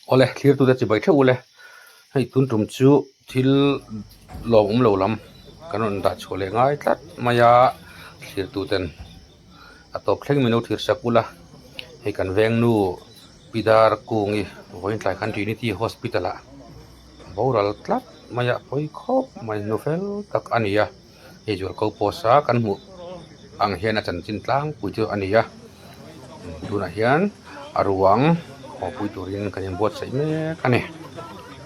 Awle thlirtute chibai theuh ule hei tun tum chu thil lawmawm lo lam kan rawn dah chhuah leh ngai tlat mai a thlirtuten a tawp thleng min lo thlir sak ula hei kan veng nu pi dar kungi vawiin tlai khan trinity hospital ah a boral tlat mai a pawi khawp mai nu fel tak a ni a. Hei zualko post a kan hmuh ang hian a chanchin tlangpui chu a ni a tunah hian a ruang haw pui turin kan inbuatsaih mek a ni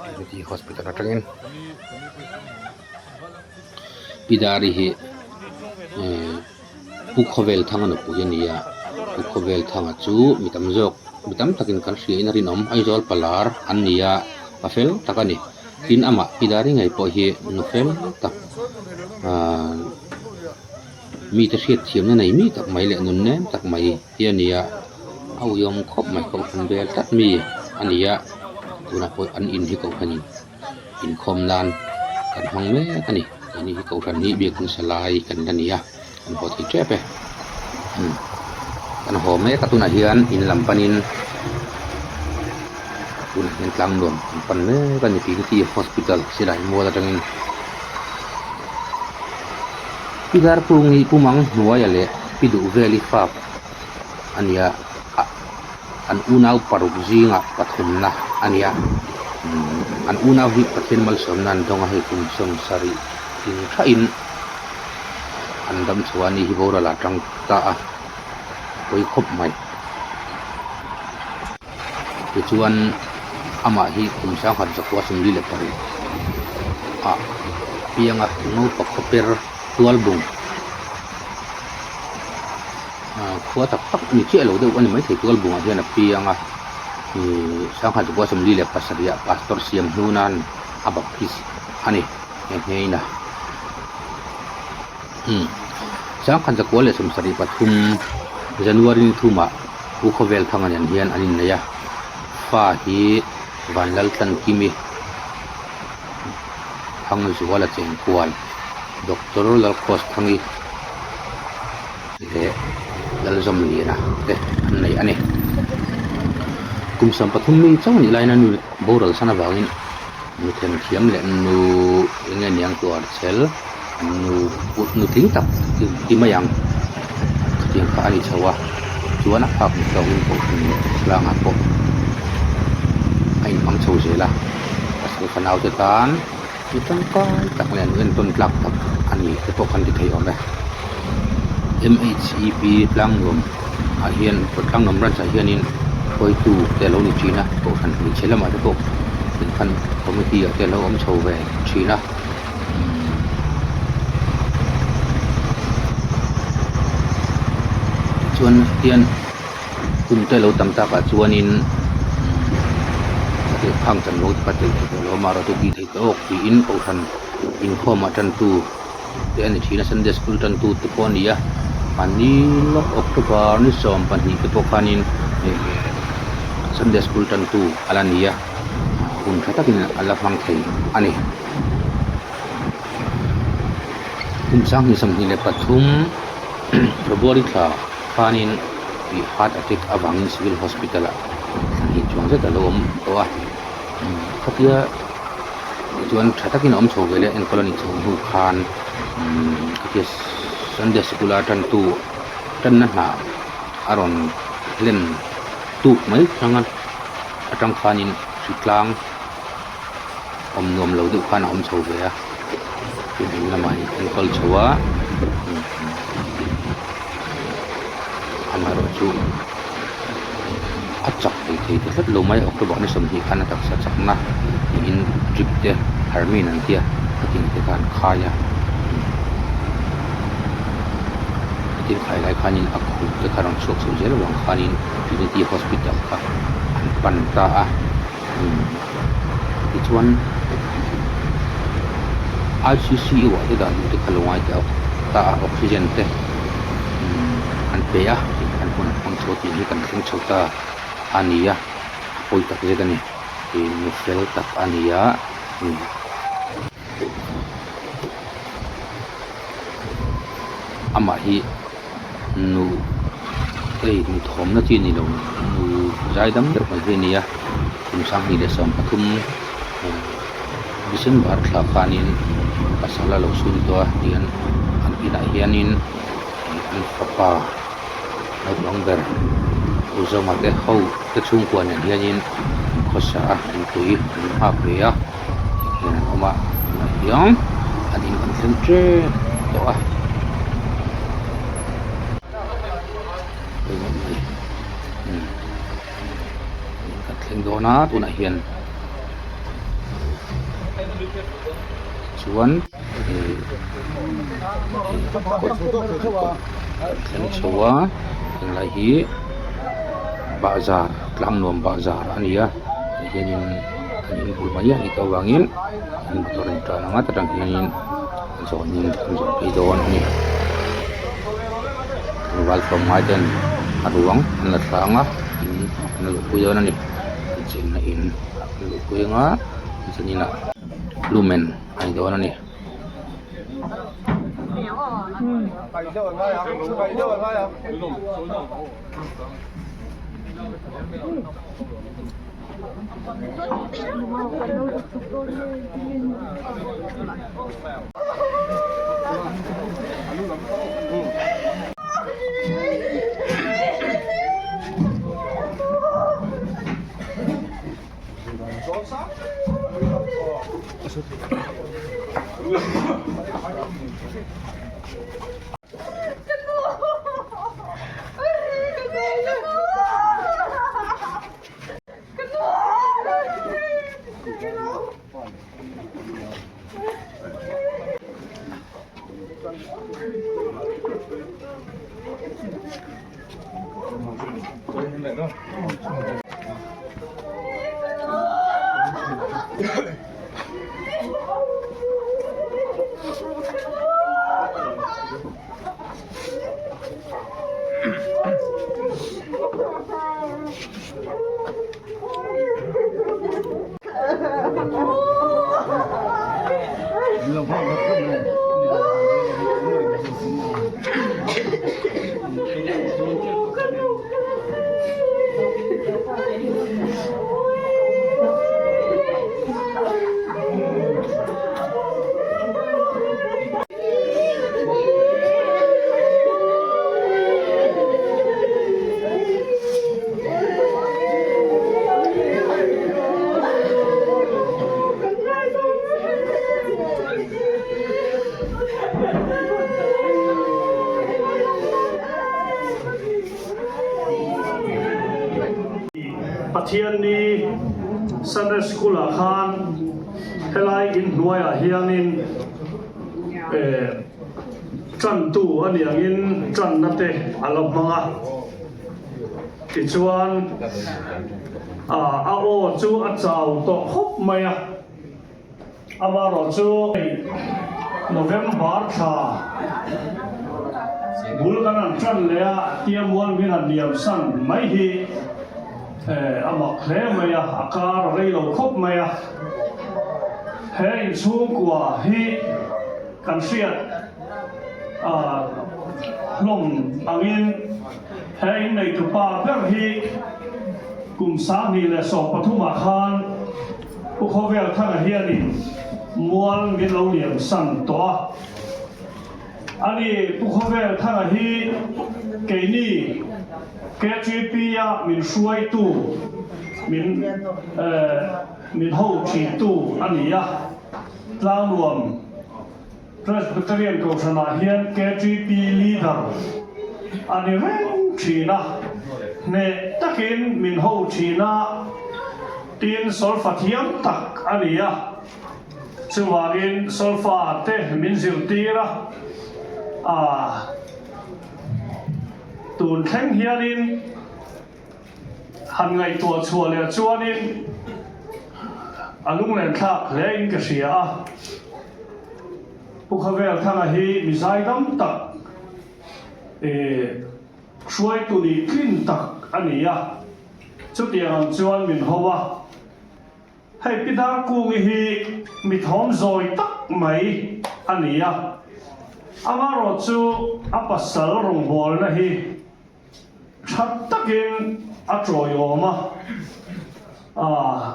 trinity hospital atangin pi dari hi ehh pu khawvel thanga nupui a ni a pu khawvel thanga chu mi tam zawk mi tam takin kan hria in a rinawm Aizawl palar an ni a pa fel tak a ni. Tin amah pi dari ngei pawh hi nu fel tak ahh mite hriat thiamna nei mi tak mai leh nun nem tak mai hi a ni a a uiawm khawp mai kohhran vel tlat mi a ni a tunah pawh an in hi kohhran in inkhawm nan kan hmang mek a ni keini hi kohhran hi biakin sa lai kan la ni a kan haw thei tep e kan haw mek a tunah hian in lam panin tunah hian tlang nuam kan pan mek a ni Trinity hospital silai mual atangin pi Darkungi pu mang hnuaia leh pi Duhveli fap a ni a ah an unau paruk zingah pathumna a ni a an unau hi Pathian malsawmna an dawng a hei kum sawmsarih tling thain. An dam chhuah a ni hi boral ah tang ta a pawi khawp mai tichuan amah hi kum sangkhat zakua sawmli leh pariat ah a piang a naupa khawper tual bung ah khua tak tak ni chiah lo deuh a ni maithei tual bungah hian a piang a ihh sangkhat zakua sawmli leh pasarih ah pastor siam hnuna'n a baptist a ni. He hmeina umm sangkhat zakua leh sawmsarih pathum January ni thumah Pu Khawvel Thanga nen hian an innei a fa hi Vanlaltlankimi Thangzuala Chengkual Doctor Lalkross Thangi leh Lalzawmliana te an nei a ni. Kum 13 mi chauh anih laiin a nu boral san avangin Nu themthiam leh nu eng nge niang tuar chel nu put nu tling tak ti mai ang khatiang kha a ni chho a chuan a phak ni tawkin kohhran leh tlangah pawh a inhmang chho zel a pasal fanau te tan mi tangkai tak leh nu entawn tlak tak a ni te pawh kan ti thei awm e M H E P tlangnuam ah hian tlangnuam branch ah hianin hruaitu te alo ni thin a kohhran hmeichhe lamah te pawh inkhan committee ah te alo awm chho ve thin a tichuan hian kum te alo tam takah chuanin khang chanvo te kha telh theih tawh lo a amaherawhchu tih theih tawh awk tiin kohhran inkhawmah tantu te a ni thin a sunday school tantu te pawh a ni a mahni lawk october ni 12 te pawh khanin sunday school tantu a la ni a hun tha takin a la hmang thei a ni. Kum 2023 February thla khanin ih heart attack avangin civil hospital ah thla hnih chuang zet a lo awm tawh a khatia Tichuan tha takin a awm chho ve leh enkawl a nih chhoh hnu khan umm khatia Sunday sikul a tantu tanna hna a rawn hlen tuk mai thlang a atang khanin hritlang awm nuam lo deuh khan a awm chho ve a tin in lamah in enkawl chho a amaherawhchu a chak thei thei ta tlat lo mai a October ni 20 khan a taksa chakna tiin drip te hermin an tia khatiang te khan khai a khatin khai lai khanin a khup te kha rawn chhuak chho zel avang khanin Trinity Hospital kha an pan ta a tichuan I_C_C_U ah te dah duh te kha lo ngai ta ta a oxygen te an pe a an hun a hmang chho tih hi kan thleng chho ta a ni a a pawi tak zet a ni ih nu fel tak a ni a amah hi nu hei nu thawmna chi a ni lo nu zaidam deuh mai hi a ni a. Kum 2013 December thla khanin pasal a lo sun tawh a tihian an inah hianin an fapa naupang ber u Zawma te ho te chhungkua nen hianin an khawsa a inpui an nghak ve a tihian an awm a tunah hian an in kan thleng tep tawh a. Kan thleng dawn a tunah hian chuan ih kawt kawt kan thleng chho a helai hi bahzar tlangnuam bahzar a ni a tah hianin an in bul mai a nih tawh avangin an motor in tan ang a ta tang hianin a zawnin an zawh phei dawn a ni. Tlangval tlawmngai ten a ruang an la thla ang a in an luhpui dawn a ni an chenna in an luhpui ang a zanin ah lumen a ni dawn a ni. Pathianni Sunday School ah khan helai inhnuaiah hianin Ṭantu a nih angin ṭanna te a la hmang a, tichuan a aw chu a chau tawh khawp mai a, amaherawhchu November thla bul kan han ṭan leh a, tiamual min han liam san mai hi a mak hle mai a, a kar a rei lo khawp mai a, he inchhungkua hi. Kan hriat hlawm angin he inneitupa ber hi kum 2013 ah khan Pu Khawvelthanga hianin mual min lo liam san tawh a. Ani Pu Khawvelthanga hi keini KTP-a min hruaitu, min min ho thintu a ni a. Tlangnuam Presbyterian Kohhranah hian KTP Leader a ni reng thin a, hneh takin min ho thin a, tin solfa thiam tak a ni a, chuvangin solfa te min zirtir a, a tun thleng hianin Han ngaihtuah chhuah leh chuanin a lunglen thlak hle in ka hria a. Pu Khawvelthanga hi mi zaidam tak eh hruaitu nih tlin tak a ni a, chutiang ang chuan min ho a. Hei Pi Darkungi hi mi thawm zawi tak mai a ni a, amaherawhchu a pasal rawngbawlna hi Tha takin a tawiawm a,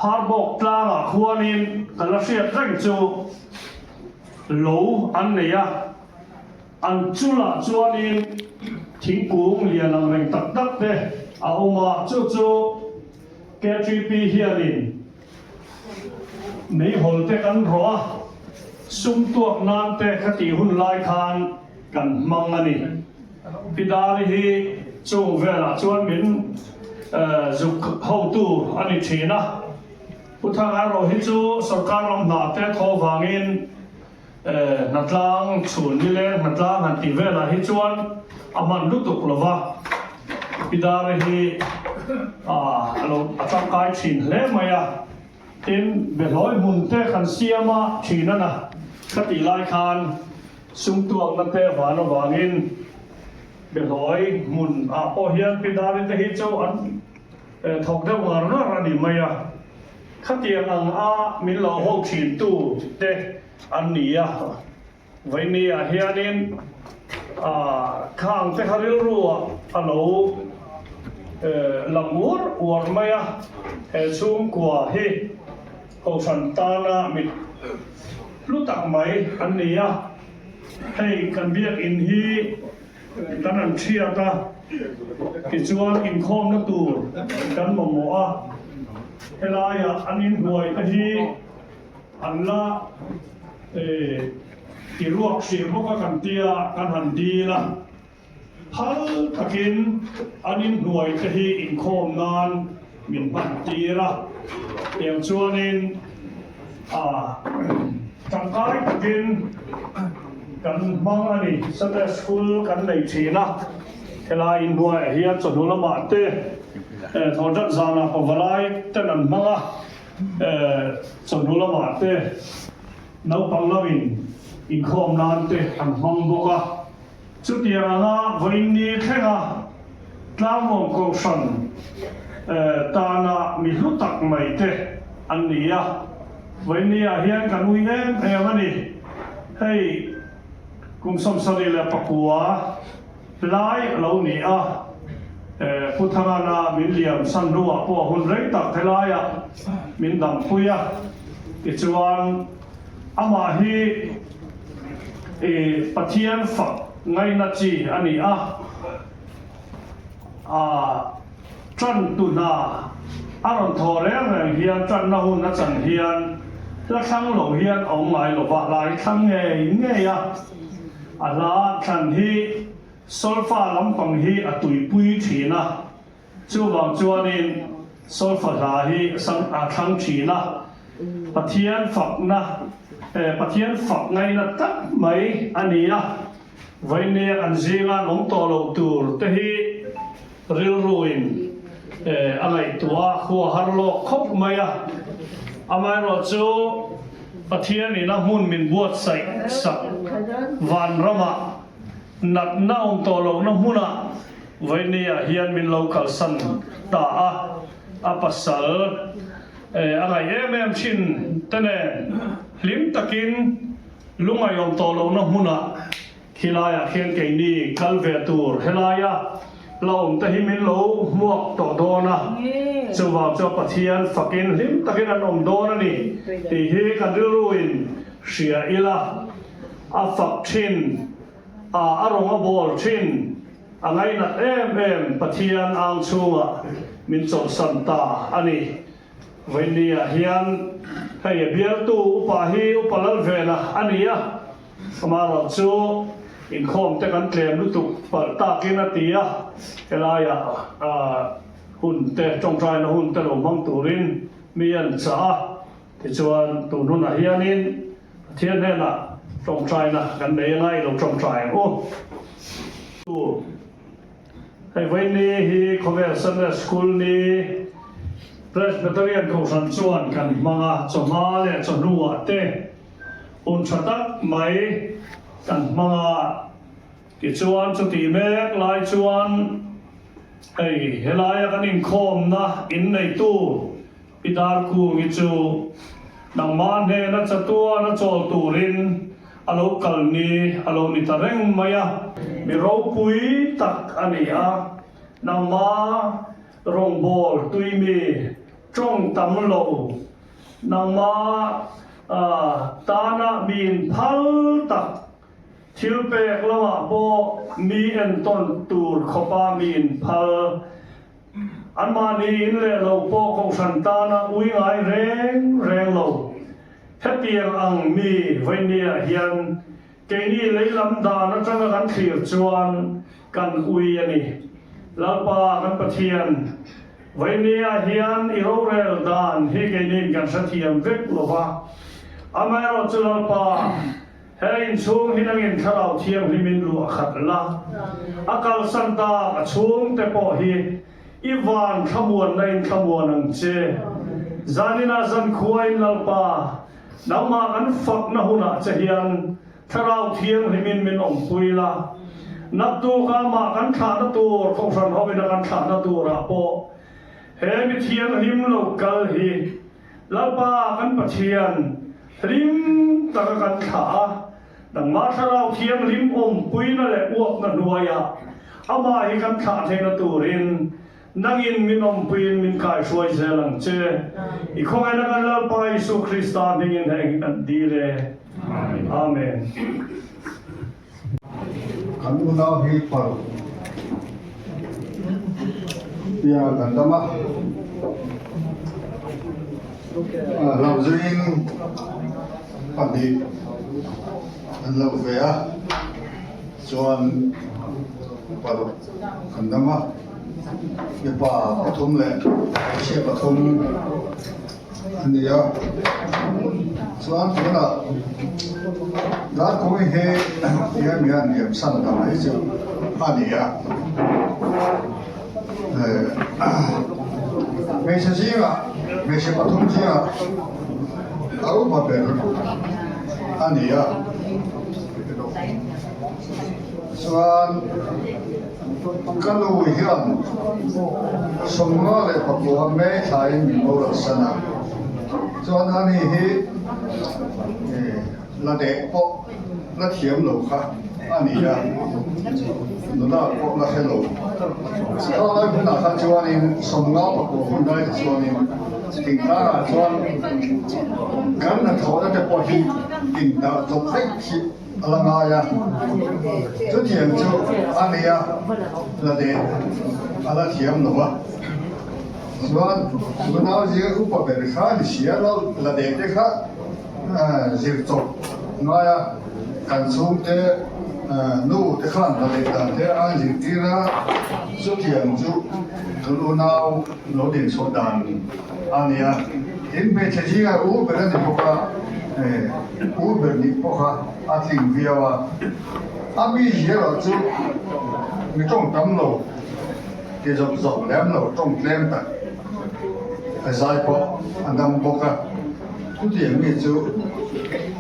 Pharbawk tlangah khuanin ka la hriat reng chu lo an nei a, an chulah chuanin thingkung lian ang reng tak tak te a awm a, chu chu KTP hianin meihawl te kan rawh a, sum tuak nan te ka tih hun lai khan kan hmang a ni. Pidari hi chung velah chuan min zuk hotu a ni thin a. Pu Thanga erawh hi chu sorkar lam hna te thaw vangin hnatlang chhun nileng hnatlang han tih velah hi chuan a hman lutuk lo va. Pidari hi a lo a tangkai thin hle mai a. Tin, Behlawi hmun te kan siam a thin a na ka tih lai khan sumtuakna te van avangin Behlawi hmun ah pawh hian Pidari te hi chu an thawk deuh ngar ngar a ni mai a. Khatiang ang a min lo ho thin tu te an ni a. Vaini ah hianin khang te kha rilru ah a lo lang uar uar mai a, he chhungkua hi Kohhran tana mit hlu tak mai an ni a, hei kan biakinn hi kan han thiat a, tichuan inkhawmna tur kan mamawh a, helaiah an inhnuai te hi An la ti ruak hrih bawk a kan tia kan han dil a, phal takin an inhnuai te hi inkhawm nan min hman tir a, tiang chuanin tangkai takin kan hmang a ni. Sunday School kan nei thin a, helai inhnuaiah hian chawhnu lamah te thawhṭan zanah pavalai ten an hmang a. Chawhnu lamah te naupang lamin inkhawm nan te an hmang bawk a. Chutiang anga vawiin thlenga Tlangawm Kohhran tana mi hlu tak mai te an ni a. Vawiin ah hian kan ui em em a ni. Hei kum 79 Lai a lo ni a, Pu Thangana min liam san hnuah pawh hun rei tak helaiah min dampui a, tichuan amah hi Pathian fak ngaihna chi a ni a, a tan tu hna a rawn thaw reng reng hian tanna hun a chan hian hla thlang lo hian a awm ngai lo va, lai thlang ngei ngei a. A hla thlan hi solfa lampang hi a tuipui thin a, chuvang chuanin solfa hla hi a thlang thin a, Pathian fakna Pathian fak ngaina tak mai a ni a, vawinia kan zinga an awm tawh loh tur te hi rilruin a ngaihtuah a, khua har lawk khawp mai a, amaherawhchu Pathianin a hmun min buatsaih sak vanramah natna awm tawh lohna hmunah vawinia hian min lo kalsan ta a, a pasal a ngaih em em thin te nen hlim takin lungaih awm tawh lohna hmunah Khilaiah khian keini kal ve tur helaia la awm te hi min lo hmuak tawh dawn a, chuvang chuan Pathian fakin hlim takin an awm dawn a ni tih hi kan rilruin hria ila, a fak thin a, a rawng a bawl thin, a ngainat em em Pathian ang chhungah min chawlhsan ta a ni. Vawinia hian hei a bialtu upa hi Upa Lalvena a ni a, Amaherawh chu inkhawm te kan tlem lutuk palh takin a ti a, helaiah hun te tawngtaina hun te lo hmang turin mi an chah a, tichuan tun hunah hianin Pathian hnenah tawngtaina kan nei anga i lo tawngtai ang u. Hei vawiin hi khawvel Sunday School ni Presbyterian Kohhran chuan kan hmang a, chawhma leh chawhnuah te Hun tha tak mai kan hmang a, tichuan chutih mek lai chuan hei helaia kan inkhawmna inneitu Pi Darkungi chu nangmah hnena chatuan a chawl turin a lo kal ni a lo ni ta reng mai a. Mi ropui tak a ni a, nangmah rawngbâwl tui mi. Tawng tam lo nangma tana min phal tak thil pek lamah pawh mi entawn tur khawpa min phal anmahni in leh lo pawh kohhran tana ui ngai reng reng lo. Hetiang ang mi vawinia hian keini leilam dan atanga kan thlir chuan kan ui a ni. Lalpa kan Pathian, vawinia hian i rorel dan hi keiniin kan hrethiam vek lo va. Amaherawhchu chu Lalpa, he inchhung hi nangin Thlarau Thianghlimin luah khat la, a kalsan tak a chhungte pawh hi I van thlamuanna in thlamuan ang che. Zaninah zankhuain Lalpa, nangmah kan fakna hunah che hian Thlarau Thianghlimin min awmpui la. Naktuk amah kan thlahna tur, Kohhran hovin a kan thlahna turah pawh he mi thianghlim lo kal hi Lalpa kan Pathian hlim taka kan thlah a, Nangmah Thlarau Thianghlim awmpuina leh uapna hnuaiah Amah hi kan thlah theihna turin nangin min awmpuiin min kaihruai zel ang che. I khawngaihna kan Lalpa Isu Krista hmingin heng hi kan dil e. Amen. Kan unau hi paruk tia kan dam a, hlauhzuiin pahnih an lo ve a, chuan paruk kan dam a, mipa pathum leh hmeichhia pathum a ni a, chuan tunah Darkawng hi hian hian liam san ta mai chu a ni a, hmeichhe zingah hmeichhe pathum zingah a upa ber a ni a, chuan ka nu hian 59 May thlaiin min boral san a, chuan ani hi la deh pawh la thiam lo kha a ni a, nula pawh la hre lo. Khalai hunah kha chuanin 59 hun lai te chuanin thingtlangah chuan kan hnathawhna te pawh hi indah chawp vek hi a la ngai a, chutiang chu a ni a, la deh a la thiam lo a. Chuan tunau zir upa ber kha ni sia lo la deh te kha zir chawp ngai a, kan chhungte nu te khan la deh dan te an zirtir a, chutiang chu kan unau lo dinchhuah dan a ni a. Tin hmeichhe zingah u ber a ni bawk a, u ber nih pawh kha a tling viau a, a mi erawh chu mi tawng tam lo. Ti zawk zawk lem lo tawng tlem tak a zai pawh a dam bawk a, chutiang mi chu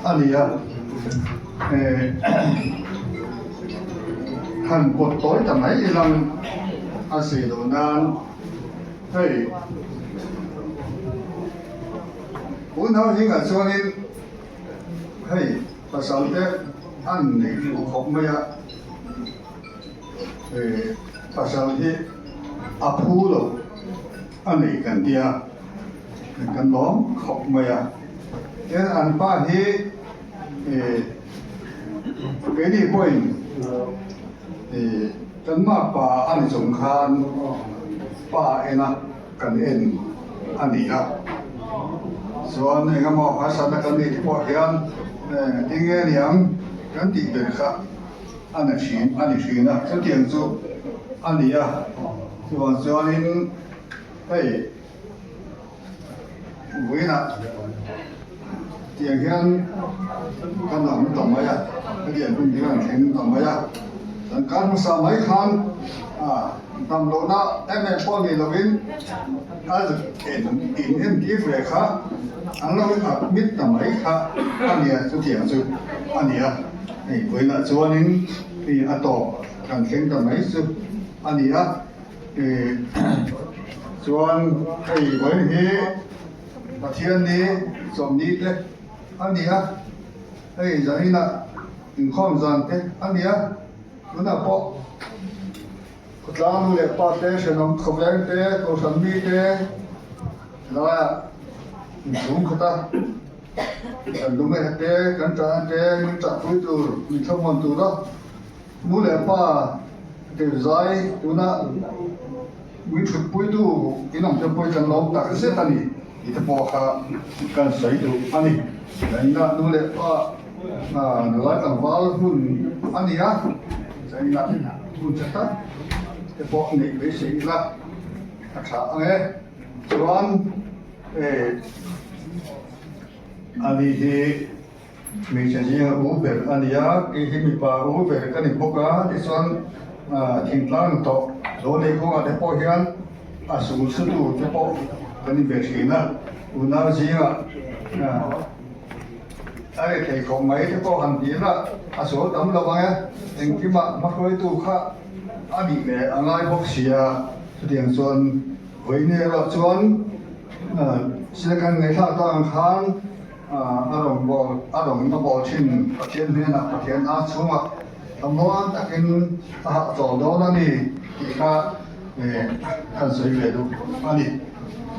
a ni a, han pawt tawi ta mai ilang a si loh nan hei unau zingah chuanin hei pasal te an nei fuh khawp mai a. Pasal hi a phu lo a nei kan tia kan lawm khawp mai a, tin an pa hi keini pawhin kan makpa a ni chung khan pa ena kan en a ni a, chuan engemaw harsatna kan neih te pawh hian tinge niang kan tih ber kha. A ni thin, a ni thin a, chutiang chu a ni a, chuvang chuanin hei vawiinah tiang hian kan awm ta mai a, hetiang hun hi kan thleng ta mai a, kan kar hmasa mai khan dam lohna em em pawh ni lovin a in entir ve kha an lo admit ta mai kha a ni a, chutiang chu a ni a. Hei vawiinah chuanin hei a tawp kan thleng ta mai chu a ni a, chuan hei vawiin hi Pathianni chawmni te a ni a, hei zaninah inkhawm zan te a ni a, tunah pawh khawtlang nu leh pa te, thenawm khawveng te, kohhran mi te. Helaiah inchhung khata kan lungngaiha te, kan ṭahna te min ṭahpui tur, min thlamuan tura nu leh pa tirhzai tuna min ṭhutpuitu in awm te pawh hi kan lawm tak zet a ni tih te pawh kha kan sawi duh a ni. Zaninah nu leh pa nulai tlangval hun a ni a, zaninah hun tha tak te pawh neih beisei ila a ṭha ang e. Chuan eh ani hi hmeichhe zinga u ber a ni a, kei hi mipa u ber ka ni bawk a, tichuan ah thingtlang tawh lo nei kawngah te pawh hian a sul su tur te pawh kan inbe thin a, unau zingah ah a ri thei khawp mai te pawh han ti ila a sual tam lo ang e, engkimah hmahruaitu kha a nih leh a ngai bawk si a, chutiang chuan. Vawiin erawh chuan Silakan ngaihthlak tak ang khan a rawn bawl a rawn a bawl thin Pathian hnenah Pathian a chhungah thlamuan takin a hahchawl dawn a ni tih kha kan sawi ve duh a ni.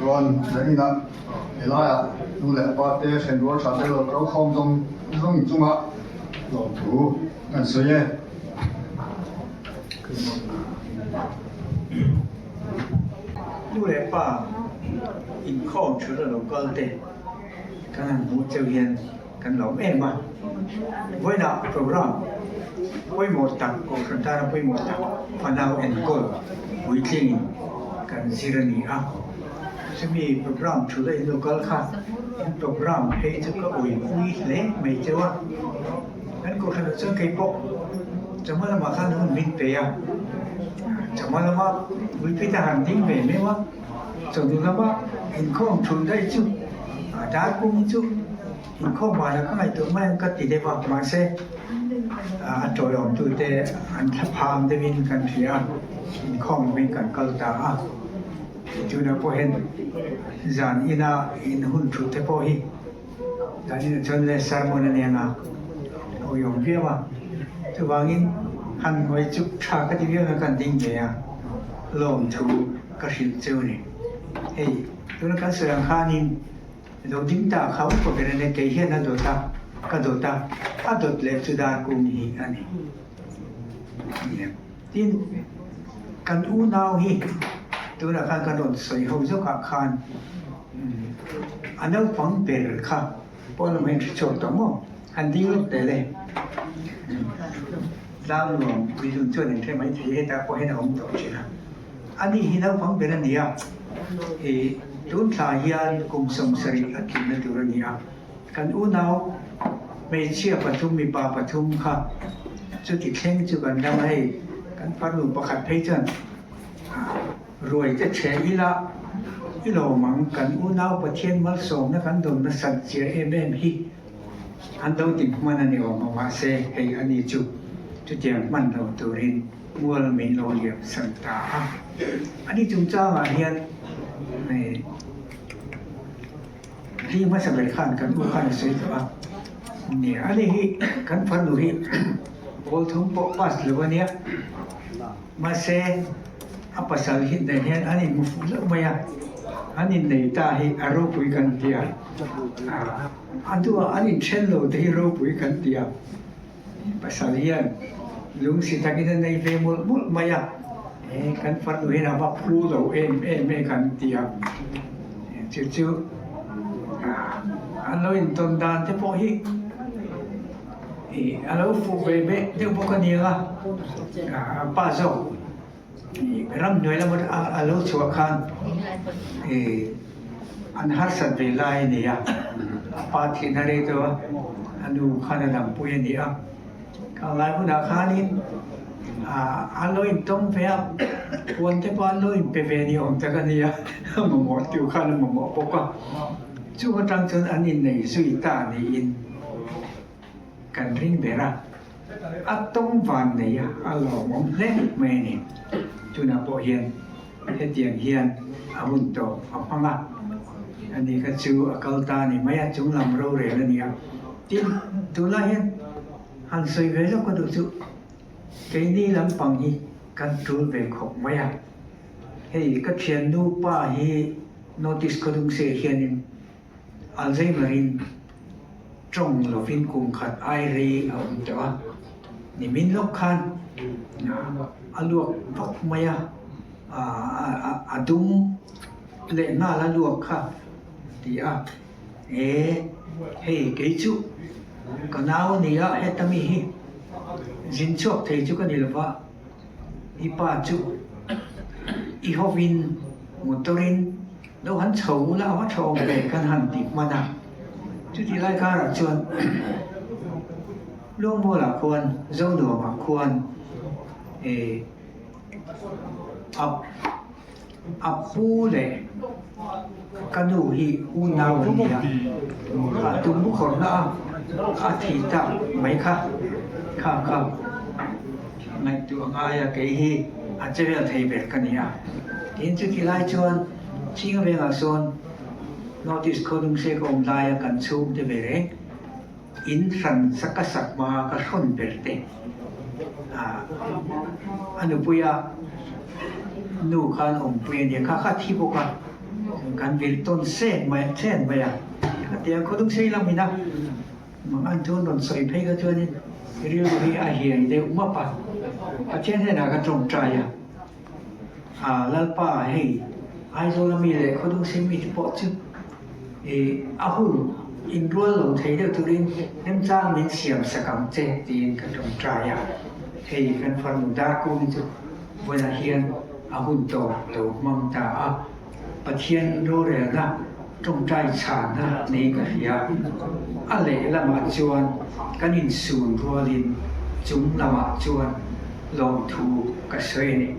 Chuan zaninah helaiah nu leh pa te hrenrual tha te lo kal khawm zawng zawng chungah lawmthu kan sawi e. Nu leh pa inkhawm thut a lo kal te kan han hmuh cheu hian kan lawm em a. Vawiinah program pawimawh tak, Kohhran tana pawimawh tak fanau enkawl puitlingin kan zir a ni a. Chumi program thut a in lo kal kha in program phei chu ka awipui hle mai cheu a. Kan Kohhranah chuan kei pawh chawhma lamah khan hun min pe a, chawhma lama pulpit a han ding ve meuh a, chawhnu lama inkhawm thun daih chu dar kung chu inkhawm vanah ka ngaihtuah mai ang ka ti deuh a, mahse a tawiawmtute an thlaphang deuhin kan hria a, inkhawm lovin kan kal ta a, tunah pawh hian zan ina in hun thut te pawh hi. Danin chuan le sermon a nia a awihawm viau a, chuvangin han ngawi chu tha ka ti viau na kan ding ve a, lawmthu ka hrilh cheu a ni. Hei tuna kan sawi ang khanin lo ding ta kha upa ber a nia, kei hian a dawt a, ka dawt a, a dawt leh chu dar kung hi a ni. Tin, kan unau hi tunah khan kan rawn sawi ho zawkah khan A naupang ber kha pawn lamah hian hre chhuak tawh maw? Han ding lawk teh le. Tlangnuam puihlun chuan in hre mai thei hetah pawh hian a awm tawh thin a. Ani hi naupang ber a ni a, ih tun thla hian kum 70 a tlinna tur a ni a. Kan unau hmeichhia pathum mipa pathum kha chuti thleng chu kan ram a hei kan farnu pakhat phei chuan Ruai te chhe ila i lawm ang, kan unau Pathian malsawmna kan dawn nasat zia em em hi an do ti hman a ni awm a, mahse hei a ni chu chutiang hman lo turin mual min lo liam san ta a. Ani chungchangah hian hli hmasa ber khan kan u khan a sawi tawh a, nia ani hi kan farnu hi pawl thum pawh pass lo a nia. Mahse, a pasal hi nen hian an inhmu fuh hlauh mai a, an innei ta hi a ropui kan ti a, a hnuah an inthen lo te hi ropui kan ti a, pasal hian lungsi takin a nei ve mawlh mawlh mai a, e kan farnu hian a va phu lo em em e kan ti a, chu chu an lo intawn dan te pawh hi. Ih a lo fuh ve beh deuh bawk a nia a pa zawk ih ramhnuai lama a lo chhuah khan ih an harsat ve lai a ni a, a pa thihna rei deuh a, a nu khan a dampui a ni a, ka ngai hunah khanin ah an lo intawng ve a, puan te pawh an lo inpe ve ni awm tak a ni a, mamawh tu khan a mamawh bawk a, chung atang chuan an innei zui ta niin. Kan ring ber a, a tawng van nei a, a lawmawm hle mai a ni. Tunah pawh hian hetiang hian a hun tawp a hmang a, ani kha chu a kal ta a ni mai a, chung lam rorel a ni a. Tin, tunlai hian han sawi ve lawk a duh chu keini lampang hi kan tul ve khawp mai a, hei ka thiannu pa hi. Notice khawdung se hianin Alzheimer-in tawng lovin kum khat ai rei a awm tawh a, nimin lawk khan a luak vak mai a, a dum leh nghal a luak kha ti a, e hei kei chu ka nau a ni a, heta mi hi zin chhuak thei chu ka ni lova. I pa chu i hovin motor-in lo han chho ula a va tha awm ve kan han ti hman a. Chutih lai karah chuan Luangmualah khuan Zonuamah khuan eh a a pu leh ka nu hi unau an ni a, a tum khawrhna a a thih tak mai kha kha kha ngaihtuah ngai a kei hi a che vel thei ber ka ni a. Tin chuti lai chuan Chinga vengah sawn North East Khawdung se ka awm laia kan chhungte ve reng in hran ka sak hma ka hrawn ber te a nupuia nu khan awmpui a nia kha kha thi bawk a kan vil tawn sen mai chen mai a hetiang khawdung sei lam ina mang an thu an rawn sawi phei kha chuanin rilru hi a hiai deuh map a Pathian hnenah ka tawngtai a a Lalpa hei Aizawl ami leh khawdung sei mi te pawh chu Ih, a hun inrual lo thei deuh turin remchang min siam sak ang che tiin ka tawngtai a. Hei kan farnu Darkung chu vawiinah hian a hun tawp lo hmang ta a, Pathian rorelna tawngtai chhanna nei ka hria. A lehlamah chuan kan insun rualin chung lamah chuan lawmthu ka sawi a ni.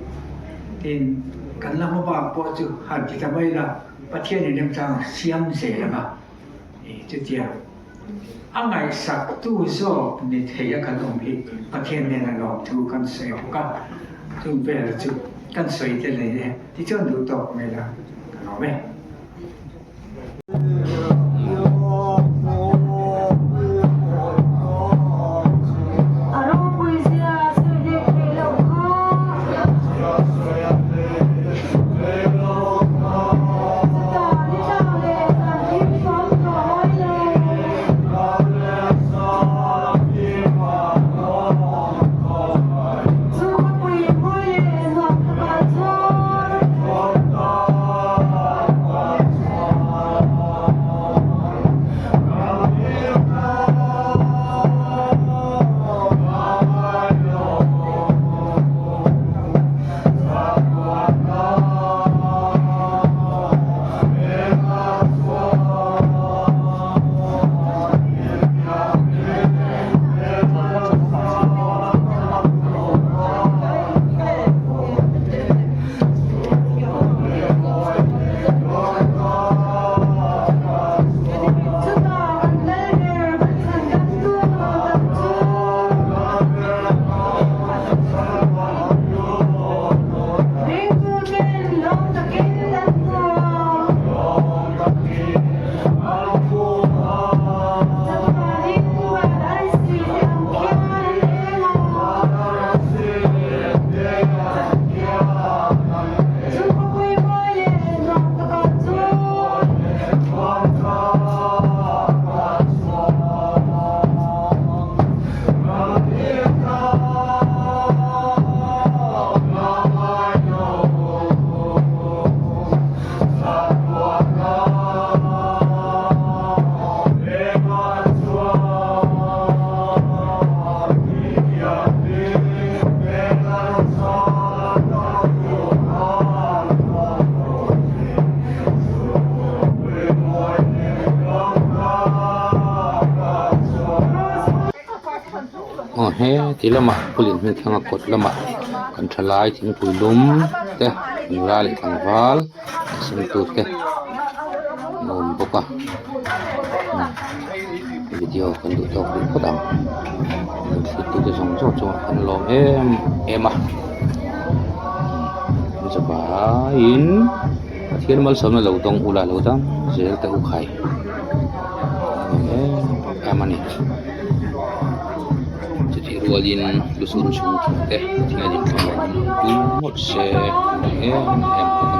Tin, kan la hmabak pawh chu han ti ta mai la. Pathian in remchang siam zel ang a, chutia a ngaihsaktu zawk ni thei a kan awm hi Pathian nena lawmthu kan sawi bawk a, chung vel chu kan sawi tel nei e, tichuan duh tawk mai la ka lawm e. A ropui zia sawi leh theih loh kha. Chutah ni tlang leh zan thim fam tawh ngai lo. Chu khawpui mawi leh nuam takah chuan. Chutah kan lal ber kan chhan dam tur tak chu. Ringtu ten lawm takin an hmu. Chatuanin van arsi te ang khian an eng a. Chu khawpui mawi leh nuam takah chuan. Aw he ti lamah puilin hming thlanga kawt lamah kan thalai thingpui lum te nula leh tlangval a sem tur te an awm bawk a video kan duh tawk rih phawt ang lo thlir tute zawng zawng chungah kan lawm em em a zavaiin Pathian malsawmna lo dawng ula lo dam zel teh u khai em em a ni chutih rualin lusun chhung te Pathianin thlamuan an awm pui ngawt se em em bawk a.